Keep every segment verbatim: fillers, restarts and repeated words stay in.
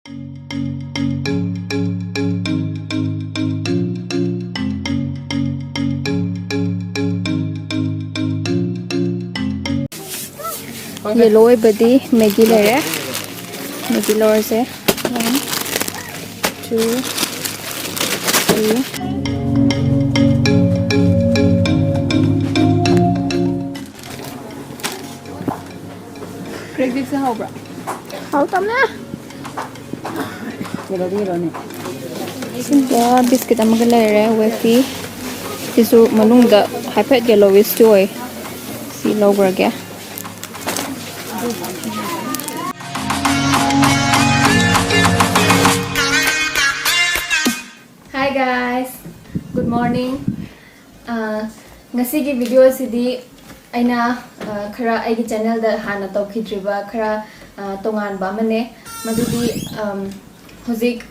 Yellow ꯑꯣꯏꯕꯗꯤ ꯃꯦꯒꯤ ꯂꯩꯔꯦ꯫ ꯃꯦꯒꯤ ꯂꯧꯔꯁꯦ꯫ One, two, three. ꯀ꯭ꯔꯦꯛ ꯖꯦꯛꯁꯦ ꯍꯥꯎꯕ꯭ꯔꯥ? ꯍꯥꯎꯇꯝꯅꯦ꯫ ꯁꯤꯗ ꯕꯤꯁꯀꯤꯠ ꯑꯃꯒ ꯂꯩꯔꯦ, ꯋꯦꯐꯤ꯫ ꯁꯤꯁꯨ ꯃꯅꯨꯡꯗ ꯍꯥꯏꯐꯦꯠ ꯌꯦꯂꯣꯋꯤꯁꯇꯤ ꯑꯣꯏ꯫ ꯁꯤ ꯂꯧꯈ꯭ꯔꯒꯦ꯫ Hi guys, good morning. ꯑ, ꯉꯁꯤꯒꯤ ꯚꯤꯗꯤꯑꯣꯁꯤꯗꯤ ꯑꯩꯅ, ꯑ, ꯈꯔ ꯑꯩꯒꯤ ꯆꯦꯅꯦꯜꯗ ꯍꯥꯟꯅ ꯇꯧꯈꯤꯗ꯭ꯔꯤꯕ ꯈꯔ, ꯑ, ꯇꯣꯉꯥꯟꯕ ꯑꯃꯅꯦ꯫ ꯃꯗꯨꯗꯤ, ꯑꯝ, ꯍꯧꯖꯤꯛ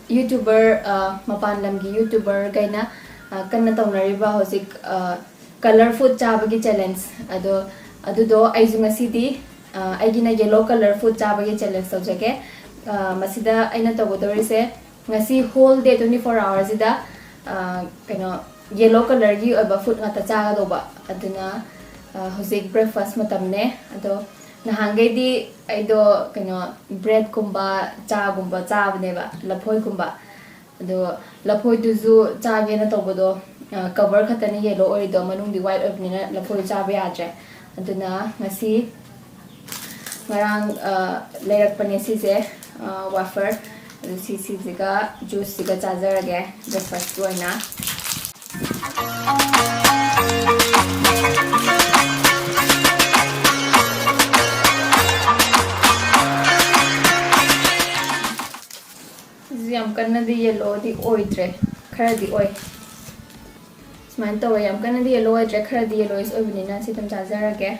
ꯌꯨꯇ꯭ꯌꯨꯕꯔ, ꯑ, ꯃꯄꯥꯟ ꯂꯝꯒꯤ ꯌꯨꯇ꯭ꯌꯨꯕꯔꯈꯩꯅ, ꯑ, ꯀꯟꯅ ꯇꯧꯅꯔꯤꯕ ꯍꯧꯖꯤꯛ, ꯑ, ꯀꯂꯔ ꯐꯨꯗ ꯆꯥꯕꯒꯤ ꯆꯦꯂꯦꯟꯖ ꯑꯗꯣ, ꯑꯗꯨꯗꯣ ꯑꯩꯁꯨ ꯉꯁꯤꯗꯤ, ꯑ, ꯑꯩꯒꯤꯅ ꯌꯦꯂꯣ ꯀꯂꯔ ꯐꯨꯗ ꯆꯥꯕꯒꯤ ꯆꯦꯂꯦꯟꯖ ꯇꯧꯖꯒꯦ꯫ ꯑ, ꯃꯁꯤꯗ ꯑꯩꯅ ꯇꯧꯒꯗꯧꯔꯤꯁꯦ, ꯉꯁꯤ ꯍꯣꯜ ꯗꯦ, twenty four ꯑꯋꯥꯔꯁꯤꯗ, ꯑ, ꯀꯩꯅꯣ, ꯌꯦꯂꯣ ꯀꯂꯔꯒꯤ ꯑꯣꯏꯕ ꯐꯨꯗ ꯉꯥꯛꯇ ꯆꯥꯒꯗꯧꯕ꯫ ꯑꯗꯨꯅ, ꯑ, ꯍꯧꯖꯤꯛ ꯕ꯭ꯔꯦꯛꯐꯥꯁ ꯃꯇꯝꯅꯦ꯫ ꯑꯗꯣ ꯅꯍꯥꯟꯈꯩꯗꯤ ꯑꯩꯗꯣ, ꯀꯩꯅꯣ, ꯕ꯭ꯔꯦꯗꯀꯨꯝꯕ, ꯆꯥꯒꯨꯝꯕ ꯆꯥꯕꯅꯦꯕ, ꯂꯐꯣꯏꯒꯨꯝꯕ꯫ ꯑꯗꯣ ꯂꯐꯣꯏꯗꯨꯁꯨ ꯆꯥꯒꯦꯅ ꯇꯧꯕꯗꯣ, ꯑ, ꯀꯚꯔ ꯈꯛꯇꯅ ꯌꯦꯂꯣ ꯑꯣꯏꯔꯤꯗꯣ, ꯃꯅꯨꯡꯗꯤ ꯋꯥꯏꯠ ꯑꯣꯏꯕꯅꯤꯅ ꯂꯐꯣꯏ ꯆꯥꯕ ꯌꯥꯗ꯭ꯔꯦ꯫ ꯑꯗꯨꯅ ꯉꯁꯤ ꯉꯔꯥꯡ, ꯑ, ꯂꯩꯔꯛꯄꯅꯦ ꯁꯤꯁꯦ, ꯑ, ꯋꯥꯐꯔ꯫ ꯑꯗꯨ ꯁꯤꯁꯤꯒ ꯖꯨꯁꯁꯤꯒ ꯆꯥꯖꯔꯒꯦ ꯕ꯭ꯔꯦꯛꯐꯥꯁꯀꯤ ꯑꯣꯏꯅ꯫ ꯁꯤꯁꯨ ꯌꯥꯝ ꯀꯟꯅꯗꯤ ꯌꯦꯂꯣꯗꯤ ꯑꯣꯏꯗ꯭ꯔꯦ, ꯈꯔꯗꯤ ꯑꯣꯏ꯫ ꯁꯨꯃꯥꯏꯅ ꯇꯧꯋꯦ, ꯌꯥꯝ ꯀꯟꯅꯗꯤ ꯌꯦꯂꯣ ꯑꯣꯏꯗ꯭ꯔꯦ, ꯈꯔꯗꯤ ꯌꯦꯂꯣꯏꯁ ꯑꯣꯏꯕꯅꯤꯅ ꯁꯤ ꯑꯗꯨꯝ ꯆꯥꯖꯔꯒꯦ꯫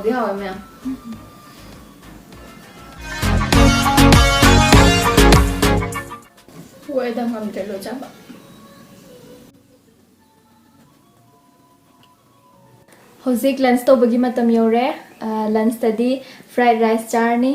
ꯍꯥꯎꯗꯤ ꯍꯥꯎꯋꯦ ꯃꯌꯥꯝ꯫ ꯍꯣꯏꯗ ꯉꯝꯗ꯭ꯔꯦ ꯂꯣꯏ ꯆꯥꯕ꯫ ꯍꯧꯖꯤꯛ lunch ꯇꯧꯕꯒꯤ ꯃꯇꯝ ꯌꯧꯔꯦ꯫ ꯑ, lunch ꯇꯗꯤ fried rice ꯆꯥꯔꯅꯤ꯫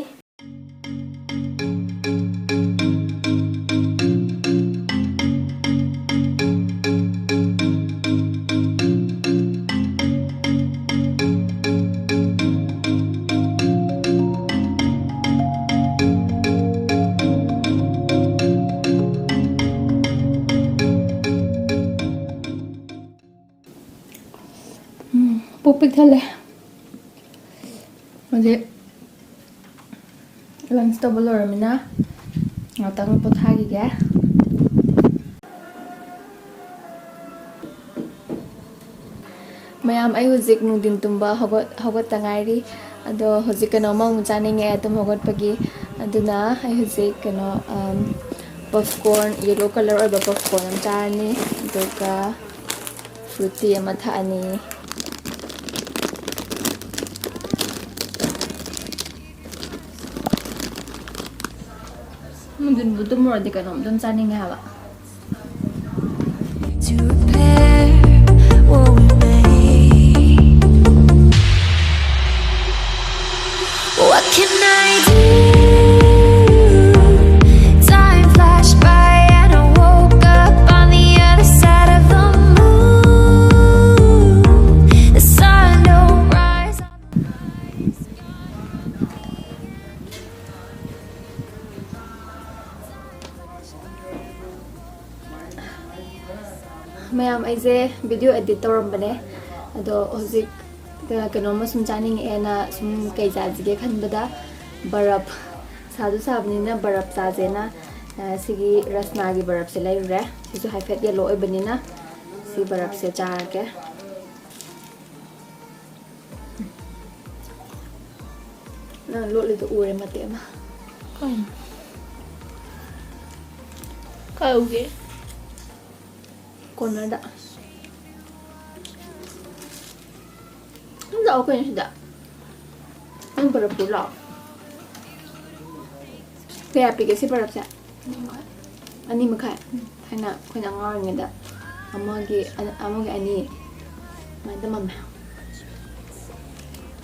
ꯎꯝ, ꯄꯨꯛ ꯄꯤꯛ ꯊꯜꯂꯦ꯫ ꯍꯧꯖꯤꯛ lunch ꯇꯧꯕ ꯂꯣꯏꯔꯃꯤꯅ ꯉꯥꯛꯇꯪ ꯄꯣꯊꯥꯈꯤꯒꯦ꯫ ꯃꯌꯥꯝ, ꯑꯩ ꯍꯧꯖꯤꯛ ꯅꯨꯡꯊꯤꯟ ꯇꯨꯝꯕ ꯍꯧꯒꯠ-, ꯍꯧꯒꯠꯇ ꯉꯥꯏꯔꯤ꯫ ꯑꯗꯣ ꯍꯧꯖꯤꯛ ꯀꯩꯅꯣꯝꯃ ꯑꯃꯨꯛ ꯆꯥꯅꯤꯡꯉꯦ ꯇꯨꯝ ꯍꯧꯒꯠꯄꯒꯤ꯫ ꯑꯗꯨꯅ ꯑꯩ ꯍꯧꯖꯤꯛ ꯀꯩꯅꯣ, ꯑꯝ, popcorn, yellow colour ꯑꯣꯏꯕ popcorn ꯑꯃ ꯆꯥꯔꯅꯤ꯫ ꯑꯗꯨꯒ Fruity ꯑꯃ ꯊꯛꯑꯅꯤ꯫ ꯅꯨꯡꯊꯤꯟꯕꯨ ꯇꯨꯝꯃꯨꯔꯗꯤ ꯀꯩꯅꯣꯝ ꯑꯗꯨꯝ ꯆꯥꯅꯤꯡꯉꯦ ꯍꯥꯏꯕ꯫ To repair what we made. What can I do? Time flashed by and I woke up on the other side of the moon. The sun don't rise on the rising. ꯃꯌꯥꯝ, ꯑꯩꯁꯦ video edit ꯇꯧꯔꯝꯕꯅꯦ, ꯑꯗꯣ ꯍꯧꯖꯤꯛ ꯀꯩꯅꯣꯝꯃ ꯁꯨꯝ ꯆꯥꯅꯤꯡꯉꯛꯑꯦꯅ, ꯁꯨꯝ ꯀꯩ ꯆꯥꯁꯤꯒꯦ ꯈꯟꯕꯗ ꯕꯔꯞ, ꯁꯥꯁꯨ ꯁꯥꯕꯅꯤꯅ ꯕꯔꯞ ꯆꯥꯁꯦꯅ, ꯑ, ꯁꯤꯒꯤ ꯔꯁꯅꯥꯒꯤ ꯕꯔꯞꯁꯦ ꯂꯩꯔꯨꯔꯦ꯫ ꯁꯤꯁꯨ ꯍꯥꯏꯐꯦꯠ yellow ꯑꯣꯏꯕꯅꯤꯅ ꯁꯤ ꯕꯔꯞꯁꯦ ꯆꯥꯔꯒꯦ꯫ ꯅꯪ ꯂꯣꯠꯂꯤꯗꯣ ꯎꯔꯦ ꯃꯇꯦꯛ ꯑꯃ꯫ ꯀꯩꯅꯣ? ꯀꯥꯏ ꯎꯒꯦ? Corner ꯗ꯫ ꯑꯗꯨꯝ ꯂꯥꯛꯑꯣ ꯀꯩꯅꯣ ꯁꯤꯗ꯫ ꯅꯪ ꯕꯔꯞ ꯄꯨꯔ ꯂꯥꯛꯑꯣ꯫ ꯀꯌꯥ ꯄꯤꯒꯦ ꯁꯤ ꯕꯔꯞꯁꯦ? ꯑꯅꯤ ꯃꯈꯥꯏ꯫ ꯊꯥꯏꯅ ꯑꯩꯈꯣꯏꯅ ꯑꯉꯥꯡ ꯑꯣꯏꯔꯤꯉꯩꯗ ꯑꯃꯒꯤ ꯑꯃꯒꯤ ꯑꯅꯤ ꯑꯗꯨꯃꯥꯏꯅ ꯇꯝꯃꯝꯃꯦ꯫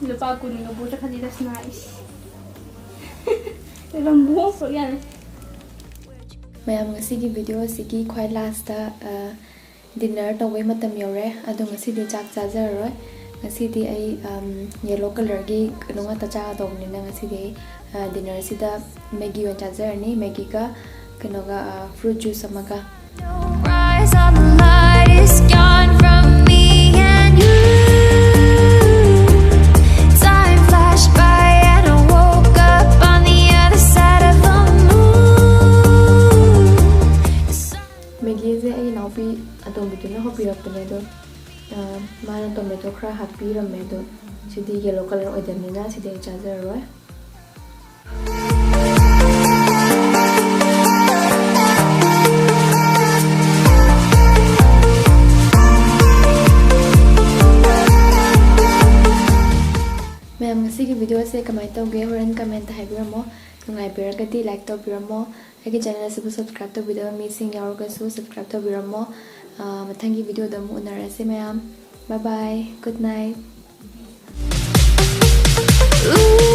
ꯂꯨꯄꯥ ꯀꯨꯟꯒ ꯕꯣꯠꯇ ꯈꯖꯤꯛꯇ ꯁꯅꯥ ꯏꯁ꯫ ꯂꯝꯕꯨ ꯁꯣꯛ ꯌꯥꯅꯤ꯫ ꯃꯌꯥꯝ, ꯉꯁꯤꯒꯤ ꯚꯤꯗꯤꯑꯣ ꯑꯁꯤꯒꯤ ꯈ꯭ꯋꯥꯏ ꯂꯥꯁꯇ, ꯑ, ꯗꯤꯟꯅꯔ ꯇꯧꯕꯩ ꯃꯇꯝ ꯌꯧꯔꯦ꯫ ꯑꯗꯣ ꯉꯁꯤꯗꯤ ꯆꯥꯛ ꯆꯥꯖꯔꯔꯣꯏ꯫ ꯉꯁꯤꯗꯤ ꯑꯩ, ꯑꯝ, ꯌꯦꯜꯂꯣ ꯀꯂꯔꯒꯤ ꯀꯩꯅꯣ ꯉꯥꯛꯇ ꯆꯥꯒꯗꯧꯕꯅꯤꯅ ꯉꯁꯤꯗꯤ ꯑꯩ, ꯑ, ꯗꯤꯟꯅꯔꯁꯤꯗ ꯃꯦꯒꯤ ꯑꯣꯏꯅ ꯆꯥꯖꯔꯅꯤ꯫ ꯃꯦꯒꯤꯒ ꯀꯩꯅꯣꯒ, ꯑ, ꯐ꯭ꯔꯨꯠ ꯖꯨꯁ ꯑꯃꯒ꯫ Rise on the light is gone from me and you. Time flashed by and I woke up on the other side of the moon. The sun ꯃꯦꯒꯤꯁꯦ ꯑꯩ ꯏꯅꯥꯎꯄꯤ ꯑꯇꯣꯝꯕꯤꯗꯨꯅ ꯍꯧꯕꯤꯔꯛꯄꯅꯦ, ꯑꯗꯣ, ꯑ, ꯃꯥꯅ ꯇꯣꯃꯦꯇꯣ ꯈꯔ ꯍꯥꯞꯄꯤꯔꯝꯃꯦ, ꯑꯗꯣ ꯁꯤꯗꯤ ꯌꯦꯜꯂꯣ ꯀꯂꯔ ꯑꯣꯏꯗꯕꯅꯤꯅ ꯁꯤꯗꯤ ꯑꯩ ꯆꯥꯖꯔꯔꯣꯏ꯫ ꯃꯌꯥꯝ, ꯉꯁꯤꯒꯤ ꯚꯤꯗꯤꯑꯣꯁꯦ ꯀꯃꯥꯏꯅ ꯇꯧꯒꯦ? ꯍꯣꯔꯦꯟ ꯀꯃꯦꯟꯇ ꯍꯥꯏꯕꯤꯔꯝꯃꯣ꯫ ꯅꯨꯡꯉꯥꯏꯕꯤꯔꯒꯗꯤ ꯂꯥꯏꯛ ꯇꯧꯕꯤꯔꯝꯃꯣ꯫ ꯑꯩꯒꯤ ꯆꯦꯅꯦꯜ ꯑꯁꯤꯕꯨ ꯁꯕꯁꯀ꯭ꯔꯥꯏꯕ ꯇꯧꯕꯤꯗꯕ ꯃꯤꯁꯤꯡ ꯌꯥꯎꯔꯒꯁꯨ ꯁꯕꯁꯀ꯭ꯔꯥꯏꯕ ꯇꯧꯕꯤꯔꯝꯃꯣ꯫ ꯑ, ꯃꯊꯪꯒꯤ ꯚꯤꯗꯤꯑꯣꯗ ꯑꯃꯨꯛ ꯎꯅꯔꯁꯦ ꯃꯌꯥꯝ꯫ Bye bye, good night꯫ Ooh,